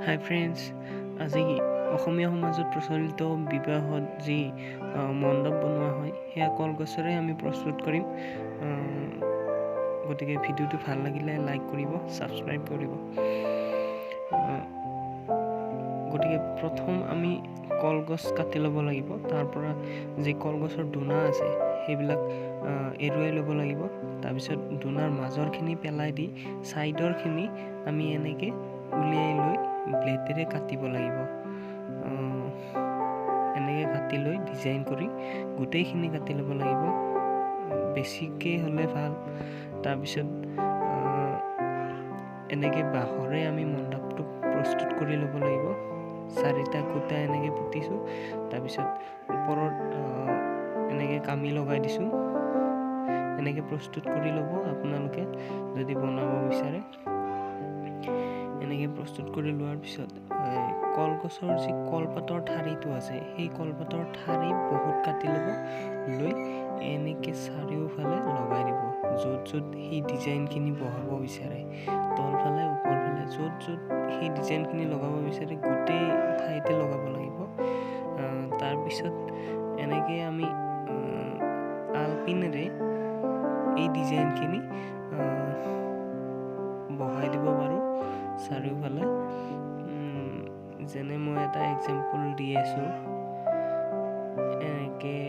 হাই friends, আজি অসমীয়া সমাজত প্ৰচলিত বিবাহত যি মণ্ডপ বনোৱা হয় সেয়া কলগছৰে আমি প্ৰস্তুত কৰিম। গতিকে ভিডিঅ'টো ভাল লাগিলে লাইক কৰিব, ছাবস্ক্ৰাইব কৰিব। গতিকে প্ৰথম আমি কলগছ কাটি ল'ব লাগিব। তাৰ পৰা যি কলগছৰ দোনা আছে সেইবিলাক এৰুৱাই ল'ব লাগিব। তাৰপিছত দোনাৰ মাজৰখিনি পেলাই দি ছাইডৰখিনি আমি এনেকৈ উলিয়াই লৈ ব্লেডেৰে কাটিব লাগিব। এনেকৈ কাটি লৈ ডিজাইন কৰি গোটেইখিনি কাটি ল'ব লাগিব, বেছিকৈ হ'লে ভাল। তাৰপিছত এনেকৈ বাঁহৰে আমি মণ্ডপটো প্ৰস্তুত কৰি ল'ব লাগিব। চাৰিটা খুঁটা এনেকৈ পুতিছোঁ, তাৰপিছত ওপৰত এনেকৈ কামি লগাই দিছোঁ। এনেকৈ প্ৰস্তুত কৰি ল'ব আপোনালোকে যদি বনাব বিচাৰে। এনেকৈ প্ৰস্তুত কৰি লোৱাৰ পিছত কলগছৰ যি কলপাতৰ ঠাৰিটো আছে সেই কলপাতৰ ঠাৰি বহুত কাটি ল'ব, লৈ এনেকৈ চাৰিওফালে লগাই দিব। য'ত য'ত সেই ডিজাইনখিনি বহাব বিচাৰে, তলফালে ওপৰফালে য'ত য'ত সেই ডিজাইনখিনি লগাব বিচাৰে গোটেই ঠাইতে লগাব লাগিব। তাৰপিছত এনেকৈ আমি আলপিনেৰে এই ডিজাইনখিনি বহাই দিব পাৰোঁ চাৰিওফালে। যেনে মই এটা এক্সাম্পল দি আছোঁ, এনেকৈ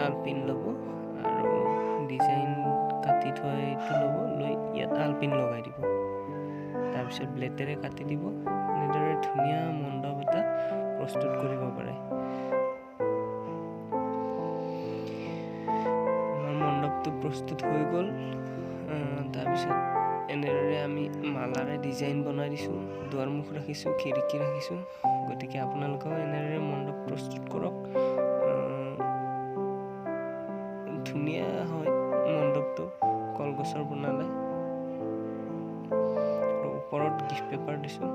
আলপিন ল'ব আৰু ডিজাইন কাটি থোৱা এইটো ল'ব, লৈ ইয়াত আলপিন লগাই দিব, তাৰপিছত ব্লেডেৰে কাটি দিব। এনেদৰে ধুনীয়া মণ্ডপ এটা প্ৰস্তুত কৰিব পাৰে। আমাৰ মণ্ডপটো প্ৰস্তুত হৈ গ'ল। তাৰপিছত এনেদৰে আমি মালাৰে ডিজাইন বনাই দিছোঁ, দুৱাৰমুখ ৰাখিছোঁ, খিৰিকী ৰাখিছোঁ। গতিকে আপোনালোকেও এনেদৰে মণ্ডপ প্ৰস্তুত কৰক, ধুনীয়া হয় মণ্ডপটো কলগছৰ বনালে। আৰু ওপৰত গিফ্ট পেপাৰ দিছোঁ।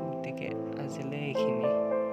গতিকে আজিলৈ এইখিনিয়ে।